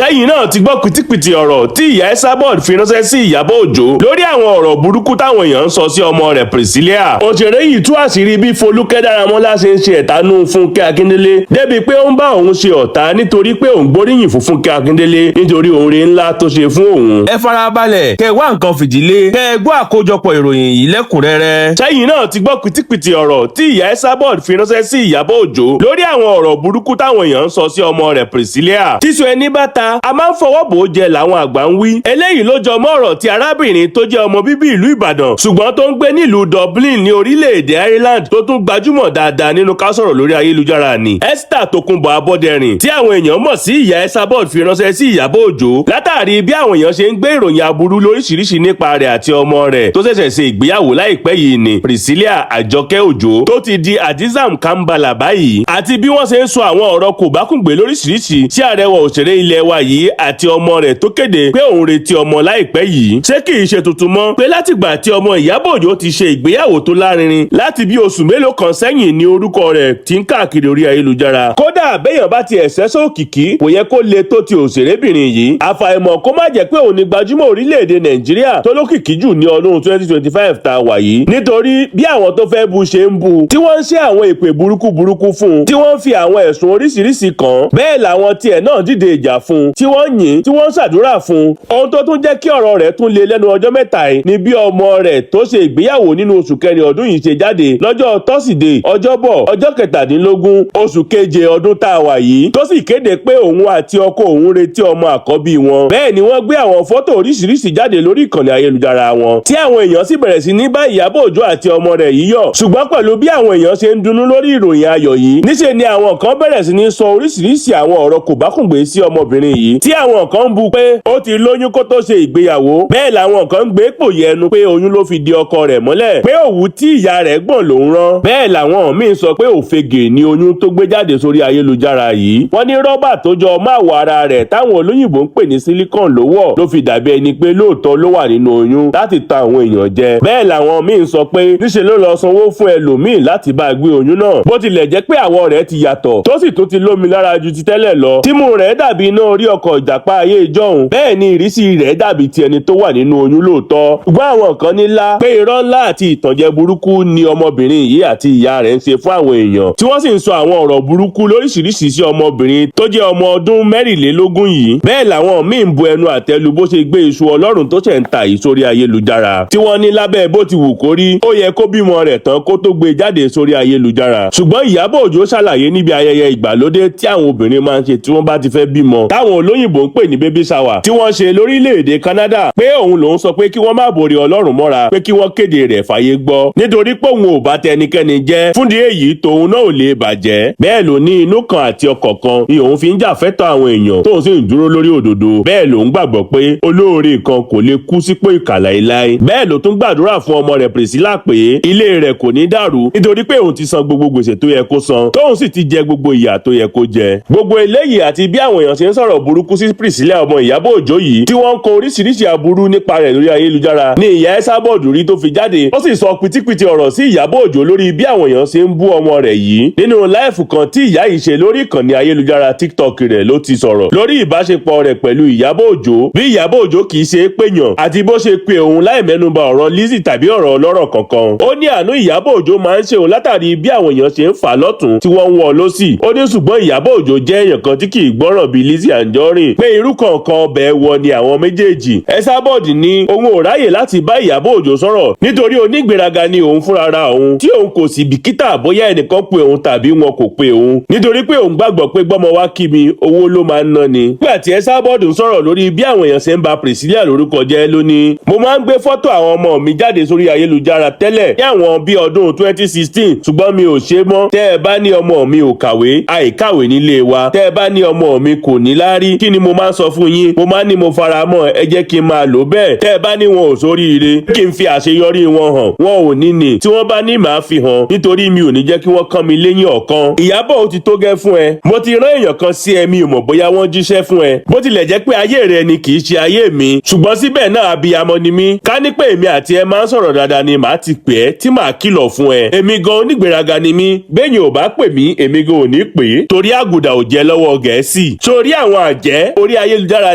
Ṣẹ́yìn náà ti gbọ́ pìtìpìtì ọ̀rọ̀ tí ìyá Esabod fi ránṣẹ́ sí Ìyábọ̀ Òjó lórí àwọn ọ̀rọ̀ burúkú táwọn èèyàn ń sọ sí ọmọ rẹ̀ Priscilla. Òṣèré yìí tú àṣírí bí Folúkẹ́ Dáramọ́lá ṣe ń ṣe ẹ̀tanú Fúnkẹ́ Akíndélé débi pé ó ń bá òun ṣe ọ̀tá nítorí pé òun gbóríyìn fún Fúnkẹ́ Akíndélé nítorí oore ńlá tó ṣe fún òun. Ẹ farabalẹ̀ kẹ́ wá nǹkan fìdílé kẹ́ ẹ gbọ́ àkójọpọ̀ ìròyìn yìí lẹ́kùnrẹ́rẹ́. Ṣẹ́yìn náà ti gbọ́ pìtìpìtì ọ̀rọ̀ tí ìyá Esabod fi ránṣẹ́ sí Ìyábọ̀ Òjó lórí àwọn ọ̀rọ̀ burúkú táwọn èèyàn ń sọ sí ọmọ rẹ̀ Priscilla. Tíṣu ẹni bá ta, a máa ń fọwọ́ bò ó jẹ làwọn àgbà ń wí. Eléyìí ló jọ mọ́ ọ̀rọ̀ tí arábìnrin tó jẹ́ ọmọ bíbí ìlú Ìbàdàn ṣùgbọ́n tó ń gbé nílùú Dublin ní orílẹ̀-èdè Ireland, tó tún gbajúmọ̀ dáadáa nínú ká sọ̀rọ̀ lórí ayélujára ni Esther Tokunbo Abọ́dẹrìn, tí àwọn èèyàn mọ̀ sí ìyá Esabod, fi ránṣẹ́ sí Ìyábọ̀ Òjó látàrí bí àwọn èèyàn ṣe ń gbé ìròyìn aburú lóríṣiríṣi nípa rẹ̀ àti ọmọ rẹ̀ tó ṣẹ̀ṣẹ̀ ṣe ìgbéyàwó láìpẹ́ yìí ni Priscilla Àjọkẹ́ Òjó, tó ti di Adizam Kambala báyìí, àti bí wọ́n ṣe ń sọ àwọn ọ̀rọ̀ kòbákùngbé lóríṣiríṣi sí arẹwà òṣèré ilẹ̀ wa yìí àti ọmọ rẹ̀ tó kéde pé òun retí ọmọ láìpẹ́ yìí. Ṣé kì í ṣe tuntun mọ́ pé látìgbà tí ọmọ Ìyábọ̀ Òjó ti ṣe ìgbéyàwó tó lárinrin láti bí oṣù mélòó kan sẹ́yìn ní orúkọ rẹ̀ ti ń káàkiri orí ayélujára? Kódà béèyàn bá ti ẹ̀sẹ̀ sókìkí, kò yẹ kó le tó ti òṣèrébìnrin yìí. Àfàìmọ̀ kó má jẹ́ pé òun ni gbajúmọ̀ orílẹ̀-èdè Nàìjíríà tó lókìkí jù ní ọdún 2025 tá a wà yìí, nítorí bí àwọn tó fẹ́ bu ṣe ń bu, tí wọ́n ń ṣe àwọn èpè burúkú burúkú fún un, tí wọ́n ń fi àwọn ẹ̀sùn oríṣiríṣi kàn án, bẹ́ẹ̀ làwọn tiẹ̀ náà dìde ìjà fún un, tí wọ́n yìn, tí wọ́n ń ṣàdúrà fún un. Ohun tó tún jẹ́ kí ọ̀rọ̀ rẹ̀ tún le lẹ́nu ọjọ́ mẹ́ta yìí ni bí ọmọ rẹ̀ tó ṣe ìgbéyàwó nínú oṣù kẹrin ọdún yìí ṣe jáde lọ́jọ́ Tọ́sídẹ̀ẹ́, Ọjọ́bọ̀, ọjọ́ 17 oṣù keje ọdún tá a wà yìí, tó sì kéde pé òun àti ọkọ òun retí ọmọ àkọ́bí wọn. Bẹ́ẹ̀ ni wọ́n gbé àwọn fọ́tò oríṣiríṣi jáde lórí ìkànnì ayélujára wọn, tí àwọn èèyàn sì bẹ̀rẹ̀ sí ní bá Ìyábọ̀ Òjó àti ọmọ rẹ̀ yìí yọ̀. Ṣùgbọ́n pẹ̀lú bí àwọn èèyàn ṣe ń dunnú lórí ìròyìn ayọ̀ yìí, níṣe ni àwọn kan bẹ̀rẹ̀ sí ní sọ oríṣiríṣi àwọn ọ̀rọ̀ kòbákùngbé sí ọmọbìnrin yìí, tí àwọn kan ń bu pé ó ti lóyún kó tó ṣe ìgbéyàwó. Bẹ́ẹ̀ làwọn kan ń gbé pòyẹ ẹnu pé oyún ló fi di ọkọ rẹ̀ mọ́lẹ̀, pé òwú tí ìyá rẹ̀ gbọ̀n lòún rán. Bẹ́ẹ̀ làwọn míín sọ pé òfegè ni oyún tó gbé jáde sórí ayélujára yìí. Wọ́n ní rọ́bà tó jọ máwọ̀ ara rẹ̀ táwọn olóyìnbó ń pè ní silicone ló wọ̀, ló fi dàbí ẹni pé lóòótọ́ ló wà nínú oyún, láti ta àwọn èèyàn jẹ. Bẹ́ẹ̀ làwọn míín sọ pé níṣe ló lọ sanwó fún ẹlòmíín láti bá gbé oyún náà. Bó tilẹ̀ jẹ́ pé àwọ̀ rẹ̀ ti yàtọ̀, tó sì tún ti lómi lára ju ti tẹ́lẹ̀ lọ, tímú rẹ̀ dàbí iná orí ọkọ̀ ìjàpá ayé ìjọ́un, bẹ́ẹ̀ ni ìrísí rẹ̀ dàbí ti ẹni tó wà nínú oyún lóòótọ́. Ṣùgbọ́n àwọn kan ní lá pé irọ́ ńlá àti ìtànjẹ burúkú ni ọmọbìnrin yìí àti ìyá rẹ̀ ń ṣe fún àwọn èèyàn, tí wọ́n sì ń sọ àwọn ọ̀rọ̀ burúkú lóríṣiríṣi sí ọmọbìnrin tó jẹ́ ọmọ ọdún 24 yìí. Bẹ́ẹ̀ làwọn míín ń bu ẹnu àtẹ́lu bó ṣe gbé iṣu Ọlọ́run tó ṣẹ̀ ń ta yìí sórí ayélujára, tí wọ́n ní lábẹ́ bó ti wù kó rí, ó yẹ kó bímọ rẹ̀ tán kó tó gbé jáde sórí ayélujára. Ṣùgbọ́n Ìyábọ̀ Òjó ṣàlàyé níbi ayẹyẹ ìgbàlódé tí àwọn obìnrin máa ń ṣe tí wọ́n bá ti fẹ́ bímọ, táwọn olóyìnbó ń pè ní baby shower, tí wọ́n ṣe lórílẹ̀‐èdè Canada, pé òun lòún sọ pé kí wọ́n má borí Ọlọ́run mọ́ra, pé kí wọ́n kéde rẹ̀ fàyè gbọ́, nítorí pé òun ò bá tẹnikẹ́ni jẹ́. Fúndì èyí, tòun náà ò lè bàjẹ́. Bẹ́ẹ̀ ló ní inú kan àti ọkọ̀ kan ni òun fi ń jà fẹ́tọ̀ àwọn èèyàn, tóun sì ń dúró lórí òdodo. Bẹ́ẹ̀ lòun gbàgbọ́ pé olóore kan kò lè kú sípò ìkà láéláé. Bẹ́ẹ̀ ló tún gbàdúrà fún ọmọ rẹ̀ Priscilla pé ilé rẹ̀ kò ní dàrú, nítorí pé òun ti san gbogbo gbèsè tó yẹ kó san, tóun sì ti jẹ gbogbo ìyà tó yẹ kó jẹ. Gbogbo eléyìí àti bí àwọn èèyàn ṣe ń sọ̀rọ̀ burúkú sí Priscilla ọmọ Ìyábọ̀ Òjó yìí, tí wọ́n ń kọ oríṣiríṣi aburú nípa rẹ̀ lórí ayélujára, ní ìyá Esabod rí tó fi jáde, ó sì sọ pìtìpìtì ọ̀rọ̀ sí Ìyábọ̀ Òjó lórí bí àwọn èèyàn ṣe ń bú ọmọ rẹ̀ yìí. Nínú live kan tí ìyá yìí ṣe lórí ìkànnì ayélujára TikTok rẹ̀ ló ti sọ̀rọ̀ lórí ìbáṣepọ̀ rẹ̀ pẹ̀lú Ìyábọ̀ Òjó, bí Ìyábọ̀ Òjó kì í ṣe é pèèyàn àti bó ṣe pe òun láì mẹ́nuba ọ̀rọ̀ Lizzy tàbí ọ̀rọ̀ ọlọ́rọ̀ kankan. Ó ní àánú Ìyábọ̀ Òjó máa ń ṣe òun látàrí bí àwọn èèyàn ṣe ń fà lọ́tún tí wọ́n ń wọ́ lọ́sì. Ó ní ṣùgbọ́n Ìyábọ̀ Òjó jẹ́ èèyàn kan tí kì í gbọ́ràn bíi Lizzy Anjorin, pé irú kọ̀ọ̀kan ọbẹ̀ wọ ni àwọn méjèèjì. Esabod ní òun ò ráyè láti bá Ìyábọ̀ Òjó sọ̀rọ̀ nítorí onígbéraga ni òun fúnra ra òun, tí òun kò sì bìkítà bóyá ẹnìkan pe òun tàbí wọn kò pe òun, nítorí pé òun gbàgbọ́ pé gbọ́mọ wá kí mi, owó ló máa ń ná ni. Nígbà tí Esabod ń sọ̀rọ̀ lórí bí àwọn èèyàn ṣe ń ba Priscilla lórúkọ jẹ́, lónìí, "Mo máa ń gbé fọ́tò àwọn ọmọ mi jáde sórí ayélujára tẹ́lẹ̀ ní àwọn bí ọdún 2016, ṣùgbọ́n mi ò ṣe mọ́. Tẹ́ ẹ bá ní ọmọ mi ò kàwé, àìkàwé nílé wa. Tẹ́ ẹ bá ní ọmọ mi kò ní láárí, kí ni mo máa ń sọ fún yín? Mo máa ń ní mo fara mọ́, ẹ jẹ́ kí n máa lò bẹ́ẹ̀. Tẹ́ ẹ bá ní wọn ò sóríire, kí n fi àṣeyọrí wọn hàn, wọn ò ní ní tí wọ́n bá ní màá fi hàn, nítorí mi ò ní jẹ́ kí wọ́n kán mi léyìn ọ̀kan. Ìyábọ̀, ó ti tó gẹ́ fún ẹ. Mo ti rán èèyàn kan sí ẹ, mi ò mọ̀ bóyá wọ́n jíṣẹ́ fún ẹ. Bó tilẹ̀ jẹ́ pé ayé rẹ ni, kì í ṣe ayé mi, ṣùgbọ́n síbẹ̀ náà abiyamọ ni mí. Ká ní pé èmi àti ẹ máa ń sọ̀rọ̀ dáadáa ni, màá ti pè ẹ́ tí màá kìlọ̀ fún ẹ. Èmi gan onígbéraga ni mí. Béèyàn ò bá pè mí, èmi gan ò ní pè é, torí àgùdà ò jẹ́ lọ́wọ́ Gẹ̀ẹ́sì. Sórí àwọn Àjẹ́ orí ayélujára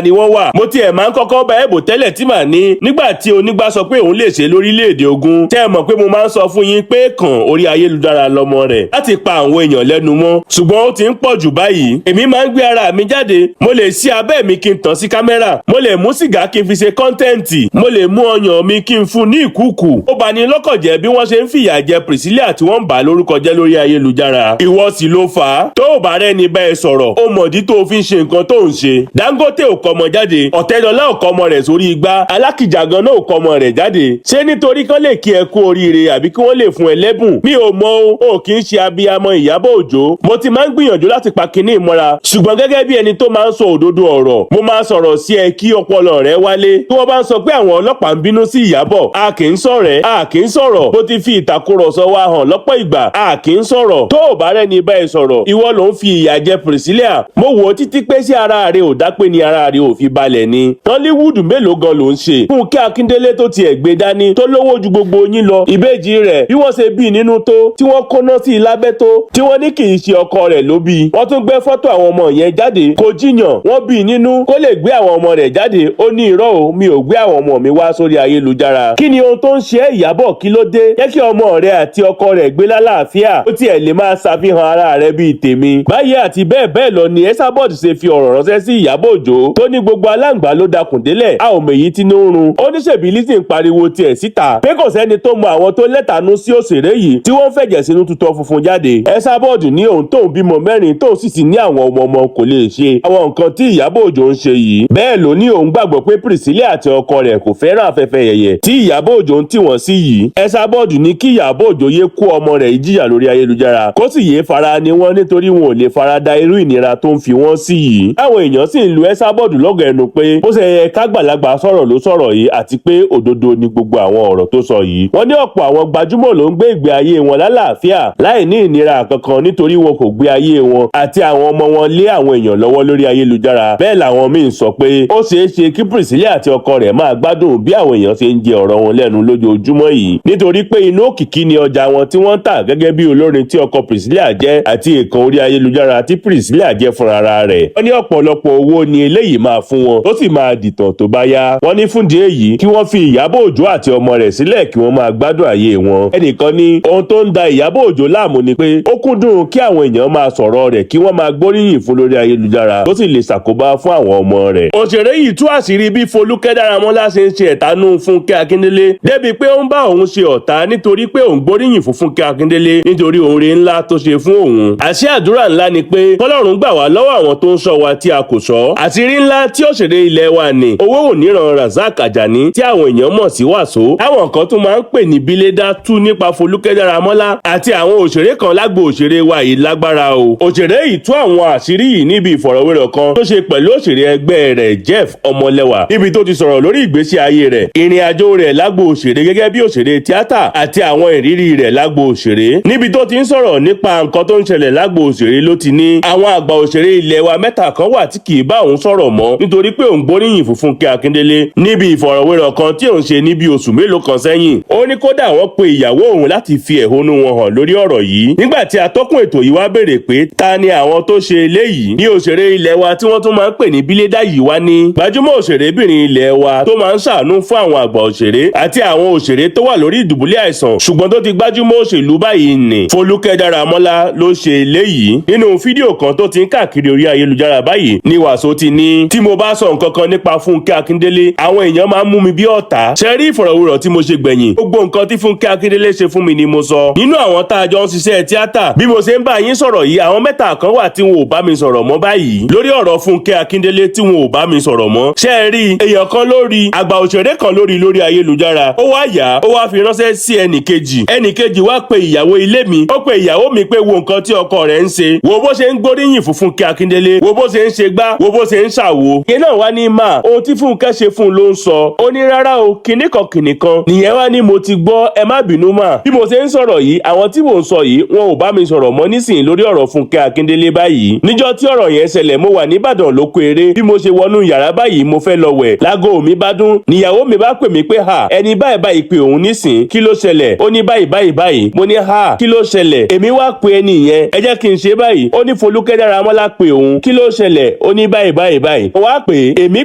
ni wọ́n wà. Mo tiẹ̀ máa ń kọ́kọ́ bá ẹ̀bò tẹ́lẹ̀ tí màá ní nígbà tí onígbà sọ pé òun lè ṣe lórílẹ̀‐èdè ogun. Tẹ́ ẹ mọ̀ pé mo máa ń sọ fún yín pé kàn orí ayélujára lọmọ rẹ̀ láti pa àwọn èèyàn lẹ́nu mọ́, ṣùgbọ́n ó ti ń pọ̀ jù báyìí. Èmi máa ń gbé ara mi jáde, mo lè ṣí abẹ́ mi kí n tàn sí kámẹ́rà, mo lè mú sìgá kí n fi ṣe content, mo lè mú ọyàn mi kí n fún ní ìkúùkù. Ó bani lọ́kàn jẹ́ bí wọ́n ṣe ń fìyà jẹ Priscilla tí wọ́n ń bà á lórúkọ jẹ́ lórí ayélujára. Ìwọ sì ló fà á. Tó ò bá rẹ́ni bá ẹ sọ̀rọ̀, ó mọ̀dí tó o fi ń ṣe nǹkan tó ń ṣe. Dangote ò kọ́mọ jáde, Ọ̀tẹ́dọ́lá ò kọ́mọ rẹ̀ sórí igbá, Alákìjà gan náà ò kọ́mọ rẹ̀ jáde. Ṣé nítorí kán lè kí ẹ kú oríire àbí kí wọ́n lè fún ẹ lẹ́bùn? Mi ò mọ o, ò kì í ṣe abiyamọ Ìyábọ̀ Òjó. Mo ti máa ń gbìyànjú láti pa kinní ìmọ́ra, ṣùgbọ́n gẹ́gẹ́ bí ẹni tó máa ń sọ òdodo ọ̀rọ̀, mo máa sọ̀rọ̀ sí ẹ kí ọpọlọ rẹ wálé. Tí wọ́n bá ń sọ pé àwọn ọlọ́pàá ń bínú sí Ìyábọ̀, a kì í sọ̀rẹ́, a kì í sọ̀rọ̀. Bó ti fi ìtàkùrọ̀sọ wa hàn lọ́pọ̀ ìgbà, a kì í sọ̀rọ̀. Tó ò bá rẹ́ni bá ẹ sọ̀rọ̀, ìwọ ló ń fi ìyà jẹ Priscilla. Mo wò ó títí pé sí ara rẹ ò dápé ni ara rẹ ò fi balẹ̀ ni. Nollywood mélòó gan ló ń ṣe? Fúnkẹ́ Akíndélé tó tiẹ̀ gbé dání tó lówó ju gbogbo yín lọ, ìbejì rẹ̀ bí wọ́n ṣe bí nínú tó, tí wọ́n kóná sí i lábẹ́ tó, tí wọ́n ní kì í ṣe ọkọ rẹ̀ ló bí. Wọ́n tún gbé fọ́tò àwọn ọmọ yẹn jáde, kò jiyàn, wọ́n bí nínú kó lè gbé àwọn ọmọ rẹ̀ jáde. Ó ní irọ́ o, mi ò gbé àwọn ọmọ mi wá sórí ayélujára. Kí ni ohun tó ń ṣe Ìyábọ̀? Kí ló dé? Jẹ́ kí ọmọ rẹ̀ àti ọkọ rẹ̀ gbé lálàáfíà, ó tiẹ̀ lè máa ṣàfihàn ara rẹ̀ bíi tèmi. Báyìí àti bẹ́ẹ̀ bẹ́ẹ̀ lọ ni Esabod ṣe fi ọ̀rọ̀ ránṣẹ́ sí Ìyábọ̀ Òjó tó ní gbogbo aláǹgbá ló dakùn délẹ̀, a ò mèyí tí ń run. Ó ní ṣèbí Lizzy ń pariwo tiẹ̀ síta pé kò sẹ́ni tó mọ àwọn tó lẹ́tàánú sí òṣèré yìí tí wọ́n ń fẹ̀jẹ̀ sínú tutọ́ funfun jáde. Esabod ní òun tóun bímọ mẹ́rin tóun sì ti ní àwọn ọmọ ọmọ kò lè ṣe àwọn nǹkan tí Ìyábọ̀ Òjó ń ṣe yìí. Bẹ́ẹ̀ ló ní òun gbàgbọ́ pé Priscilla àti ọkọ rẹ̀ kò fẹ́ràn afẹ́fẹ́ yẹ̀yẹ̀ tí Ìyábọ̀ Òjó ń tì wọ́n sí yìí. Esabod ní kí Ìyábọ̀ Òjó yé kó ọmọ rẹ̀ jìyà lórí ayélujára, kó sì yéé fara ni wọ́n nítorí wọn ò lè fara da irú ìnira tó ń fi wọ́n sí yìí. Táwọn èèyàn sì ń lu Esabod lọ́gọ̀ ẹnu pé bó ṣe yẹ kágbàlagbà sọ̀rọ̀ ló sọ̀rọ̀ yìí, àti pé òdodo ni gbogbo àwọn ọ̀rọ̀ tó sọ yìí. Wọ́n ní ọ̀pọ̀ àwọn gbajúmọ̀ ló ń gbé ìgbé ayé wọn lálàáfíà láì ní ìnira kankan nítorí wọn kò gbé ayé wọn àti àwọn ọmọ wọn lé àwọn èèyàn lọ́wọ́ lórí ayélujára. Bẹ́ẹ̀ làwọn míín sọ pé ó ṣeé ṣe kí Priscilla àti ọkọ rẹ̀ máa gbádùn bí àwọn èèyàn ṣe ń jẹ ọ̀rọ̀ wọn lẹ́nu lójoojúmọ́ yìí, nítorí pé inú òkìkí ni ọjà wọn tí wọ́n ń tà gẹ́gẹ́ bí olórin tí ọkọ Priscilla jẹ́ àti ìkan orí ayélujára tí Priscilla jẹ́ fúnra rẹ̀. Wọ́n ní ọ̀pọ̀lọpọ̀ owó ni eléyìí máa fún wọn tó sì máa dìtàn tó bá yá. Wọ́n ní fúndìí èyí kí wọ́n fi Ìyábọ̀ Òjó àti ọmọ rẹ̀ sílẹ̀ kí wọ́n máa gbádùn ayé wọn. Ẹnìkan ní ohun tó ń da Ìyábọ̀ Òjó láàmú ni pé ó kúndùn kí àwọn èèyàn máa sọ̀rọ̀ rẹ̀, kí wọ́n máa gbóríyìn fún lórí ayélujára, tó sì lè ṣàkóbá fún àwọn ọmọ rẹ̀. Òṣèré yìí tú àṣírí bí Folúkẹ́ Dáramọ́lá ṣe ń ṣe ẹ̀tanú Fúnkẹ́ Akíndélé débi pé ó ń bá òun ṣe ọ̀tá nítorí pé òun gbóríyìn fún Fúnkẹ́ Akíndélé nítorí oore ńlá tó ṣe fún òun. Àṣé àdúrà ńlá ni pé kọ́lọ́run gbà wá lọ́wọ́ àwọn tó ń ṣọ́ wa tí a kò ṣọ́. Àṣírí ńlá tí òṣèré ilẹ̀ wa ní owó òníran Razak Ajani tí àwọn èèyàn mọ̀ sí Wàsó, táwọn kan tún máa ń pè ní Bílédá, tú nípa Folúkẹ́ Dáramọ́lá àti àwọn òṣèré kan lágbo òṣèré wa yìí lágbára o. Òṣèré yìí tú àwọn àṣírí yìí níbi ìfọ̀rọ̀wérọ̀ kan tó ṣe pẹ̀lú òṣèré ẹgbẹ́ rẹ̀ Jeff Ọmọlẹ́wà, níbi tó ti sọ̀rọ̀ lórí ìgbésí ayé rẹ̀, ìrìn àjò rẹ̀ lágbo òṣèré gẹ́gẹ́ bí òṣèré tíátà àti àwọn ìrírí rẹ̀ lágbo òṣèré. Níbi tó ti ń sọ̀rọ̀ nípa nǹkan tó ń ṣẹlẹ̀ lágbo òṣèré ló ti ní àwọn àgbà òṣèré ilẹ̀ wa mẹ́ta kan wà tí kì í bá òun sọ̀rọ̀ mọ́ nítorí pé òun gbóríyìn fún Fúnkẹ́ Akíndélé níbi ìfọ̀rọ̀wérọ̀ kan tí òun ṣe níbi oṣù mélòó kan sẹ́yìn. Ó ní kódà wọ́n pe ìyàwó òun láti fi ẹ̀hónú wọn hàn lórí ọ̀rọ̀ yìí. Nígbà tí atọ́kùn ètò yìí wá béèrè pé ta ni àwọn tó ṣe eléyìí, ní òṣèré ilẹ̀ wa tí wọ́n tún máa ń pè ní Bílédá yìí wá ní gbajúmọ̀ òṣèrébìnrin ilẹ̀ wa tó máa ń ṣàánú fún àwọn àgbà òṣèré àti àwọn òṣèré tó wà lórí ìdùbúlẹ̀ àìsàn, ṣùgbọ́n tó ti gbájúmọ́ òṣèlú báyìí ní Folúkẹ́ Dáramọ́lá ló ṣe eléyìí. Nínú fídíò kan tó ti ń káàkiri orí ayélujára báyìí ní Wàsó ti ní tí mo bá sọ nǹkan kan nípa Fúnkẹ́ Akíndélé, àwọn èèyàn máa ń mú mi bí ọ̀tá. Ṣe rí ìfọ̀rọ̀wérọ̀ tí mo ṣe gbẹ̀yìn, gbogbo nǹkan tí Fúnkẹ́ Akíndélé ṣe fún mi ni mo sọ. Nínú àwọn tá a jọ ń ṣiṣẹ́ tíátà, bí mo ṣe ń bá yín sọ̀rọ̀ yìí, àwọn mẹ́ta kan wà tí wọn ò bá mi sọ̀rọ̀ mọ́ báyìí lórí ọ̀rọ̀ Fúnkẹ́ Akíndélé tí wọn ò bá mi sọ̀rọ̀ mọ́. Ṣé ẹ rí èèyàn kan lórí àgbà òṣèré kan lórí ayélujára, ó wá yá, ó wá fi ránṣẹ́ sí ẹnì kejì, ẹnì kejì wá pe ìyàwó ilé mi, ó pe ìyàwó mi pé wo nǹkan tí ọkọ rẹ̀ ń ṣe, wo bó ṣe ń gbóríyìn fún Fúnkẹ́ Akíndélé, wo bó ṣe ń ṣe gbá, wo bó ṣe ń ṣàwo. Ìyẹn náà wá ní mà ohun tí Fúnkẹ́ ṣe fún un ló ń sọ. Ó ní rárá o, kinní kan kinní kan nìyẹn. Wá ní mo ti gbọ́, ẹ má bínú mà. Bí mo ṣe ń sọ̀rọ̀ yìí, àwọn tí mò ń sọ yìí, wọn ò bá mi sọ̀rọ̀ mọ́ nísìnyí lórí ọ̀rọ̀ Fúnkẹ́ Akíndélé báyìí. Níjọ́ tí ọ̀rọ̀ yẹn ṣẹlẹ̀, mo wà nìbàdàn lóko eré. Bí mo ṣe wọnú yàrá báyìí, mo fẹ́ lọ wẹ̀, láago mi bá dún, níyàwó mi bá pè mí pé ha, ẹni báyìí báyìí pé òun nísìn, kí ló ṣẹlẹ̀? Ó ní báyìí báyìí báyìí. Mo ní ha, kí ló ṣẹlẹ̀? Èmi wá pe ẹni yẹn, ẹ jẹ́ kí n ṣe báyìí. Ó ní Folúkẹ́ Dáramọ́lá pé òun, kí ló ṣẹlẹ̀? ṣẹlẹ̀? Ó ní báyìí báyìí báyìí. Mo wá pè é, èmi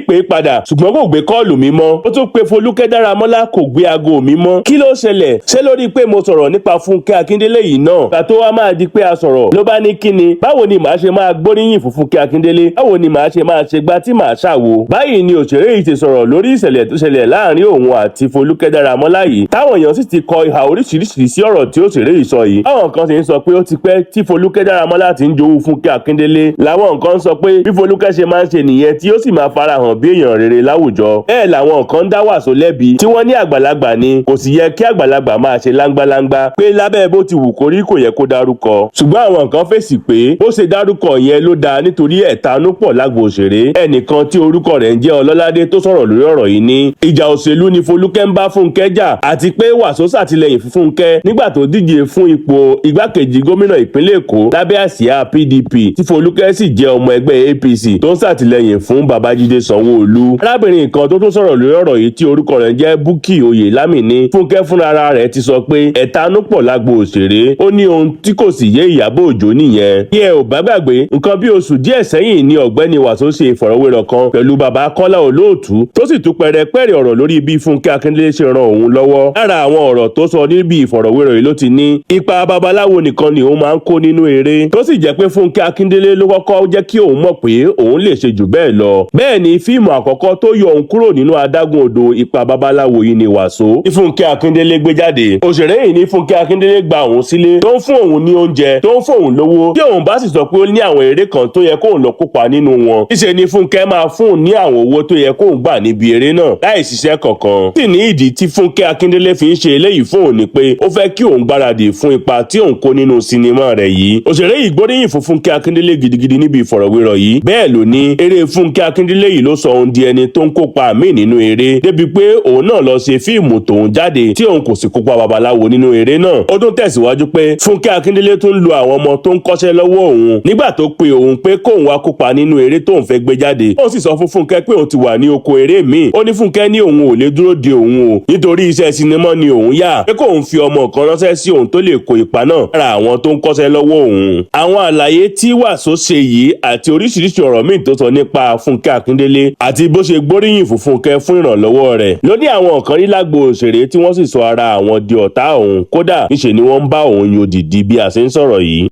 pè é padà, ṣùgbọ́n kò gbé call mi mọ́. Ó tún pe Folúkẹ́ Dáramọ́lá, kò gbé aago mi mọ́. Kí ló ṣẹlẹ̀? Ṣé lórí pé mo sọ̀rọ̀ nípa Fúnkẹ́ Akíndélé yìí náà? Gbà tó wá máa di pé a sọ̀rọ̀, ló bá ní kíni, báwo ni màá ṣe máa gbóríyìn fún Fúnkẹ́ Akíndélé? Báwo ni màá ṣe máa ṣe gbá tí màá ṣàwo? Báyìí ni òṣèré yìí ti sọ̀rọ̀ lórí ìṣẹ̀lẹ̀ tó ṣẹlẹ̀ láàrin òun àti Folúkẹ́ Dáramọ́lá yìí, táwọn èèyàn sì ti kọ ìhà oríṣiríṣi sí ọ̀rọ̀ tí òṣèré yìí sọ yìí. Báwọn kan sì ń sọ pé ó ti pẹ́ tí Folúkẹ́ Dáramọ́lá ti ń jowú Fúnkẹ́ Akíndélé, làwọn kan ń sọ pé bí Folúkẹ́ ṣe máa ń ṣe nìyẹn, tí ó sì máa farahàn bí èèyàn rere láwùjọ. Bẹ́ẹ̀ làwọn kan ń dá wàsó lẹ́bi, tí wọ́n ní àgbàlagbà ni, kò sì yẹ kí àgbàlagbà máa ṣe láńgbáláńgbá, pé lábẹ́ bó ti wù kórí kò yẹ kó dárúkọ. Ṣùgbọ́n àwọn kan fèsì pé bó ṣe dárúkọ yẹn ló dáa, nítorí ẹ̀tanú pọ̀ lágbo òṣèré. Ẹnìkan tí orúkọ rẹ̀ ń jẹ́ Ọlọ́ládé tó sọ̀rọ̀ lórí ọ̀rọ̀ yìí ní ìjà òṣèlú ni Folúkẹ́ ń bá Fúnkẹ́ jà, àti pé Wàsó ṣàtìlẹ́yìn fún Fúnkẹ́ nígbà tó díje fún ipò igbákejì gómìnà ìpínlẹ̀ Èkó lábẹ́ àsíá PDP, tí Folúkẹ́ sì jẹ́ ọmọ ẹgbẹ́ APC tó ń ṣàtìlẹ́yìn fún Babájídé Sanwó-Olú. Arábìnrin kan tó tún sọ̀rọ̀ lórí ọ̀rọ̀ yìí tí orúkọ rẹ̀ ń jẹ́ Búkì Oyèlámì ní Fúnkẹ́ fúnra rẹ̀ ti sọ pé ẹ̀tanú pọ̀ lágbo òṣèré. Ó ní ohun tí kò sì yé Ìyábọ̀ Òjó nìyẹn. Bí ẹ ò bá gbàgbé, nǹkan bí oṣù díẹ̀ sẹ́yìn ni ọ̀gbẹ́ni Wàsó ṣe ìfọ̀rọ̀wérọ̀ kan pẹ̀lú bàbá Kọ́lá Olóòtú, tó sì tún pẹrẹpẹrẹ ọ̀rọ̀ lórí bí Fúnkẹ́ Akíndélé ṣe ran òun lọ́wọ́. Lára àwọn ọ̀rọ̀ tó sọ níbi ìfọ̀rọ̀wérọ̀ yìí ló ti ní ipa babaláwo nìkan ni òun máa ń kó nínú eré, tó sì jẹ́ pé Fúnkẹ́ Akíndélé ló kọ́kọ́ jẹ́ kí òun mọ̀ pé òun lè ṣe jù bẹ́ẹ̀ lọ. Bẹ́ẹ̀ ni fíìmù àkọ́kọ́ tó yọ òun kúrò nínú adágún odò ipa babaláwo yìí ni Wàsó tí Fúnkẹ́ Akíndélé gbé jáde. Òṣèré yìí ní Fúnkẹ́ Akíndélé gba òun sílé, tó ń fún òun ní oúnjẹ, tó ń fún òun lówó. Tí òun bá sì sọ pé ó ní àwọn eré kan tó yẹ kóun lọ kópa nínú wọn, níṣe ni Fúnkẹ́ máa fún òun ní àwọn owó tó yẹ kóun gbà níbi eré náà láì ṣiṣẹ́ kankan. Sì ní ìdí tí Fúnkẹ́ Akíndélé fi ń ṣe eléyìí fún òun ni pé ó fẹ́ kí òun gbáradì fún ipa tí òun kó nínú sinimá rẹ̀ yìí. Òṣèré yìí gbóríyìn fún Fúnkẹ́ Akíndélé gidigidi níbi ìfọ̀rọ̀wérọ̀ yìí. Bẹ́ẹ̀ ló ní eré Fúnkẹ́ Akíndélé yìí ló sọ òun di ẹni tó ń kópa míì nínú eré, débi pé òun náà lọ ṣe fíìmù tòun jáde tí òun kò sì kópa babaláwo nínú eré náà. Ó tún tẹ̀síwájú pé Fúnkẹ́ Akíndélé tún lo àwọn ọmọ tó ń kọ́ṣẹ́ lọ́wọ́ òun nígbà tó pe òun pé kóun wá kópa nínú eré tóun fẹ́ gbé jáde. Ó sì sọ fún Fúnkẹ́ pé òun ti wà ní oko eré míì. Ó ní Fúnkẹ́ ní òun ò lè dúró de òun o, nítorí iṣẹ́ sinimá ni òun yà, pé kóun fi ọmọ kan ránṣẹ́ sí òun tó lè kó ipa náà lára àwọn tó ń kọ́ṣẹ́ lọ́wọ́ òun. Àwọn àlàyé tí Wàsó ṣe yìí àti oríṣiríṣi ọ̀rọ̀ míì tó sọ nípa Fúnkẹ́ Akíndélé àti bó ṣe gbóríyìn fún Fúnkẹ́ fún ìrànlọ́wọ́ rẹ̀ ló ní àwọn kan rí lágbo òṣèré tí wọ́n sì sọ ara àwọn di ọ̀tá òun. Kódà níṣe ni wọ́n ń bá òun yodìdí bí a ṣe ń sọ̀rọ̀ yìí.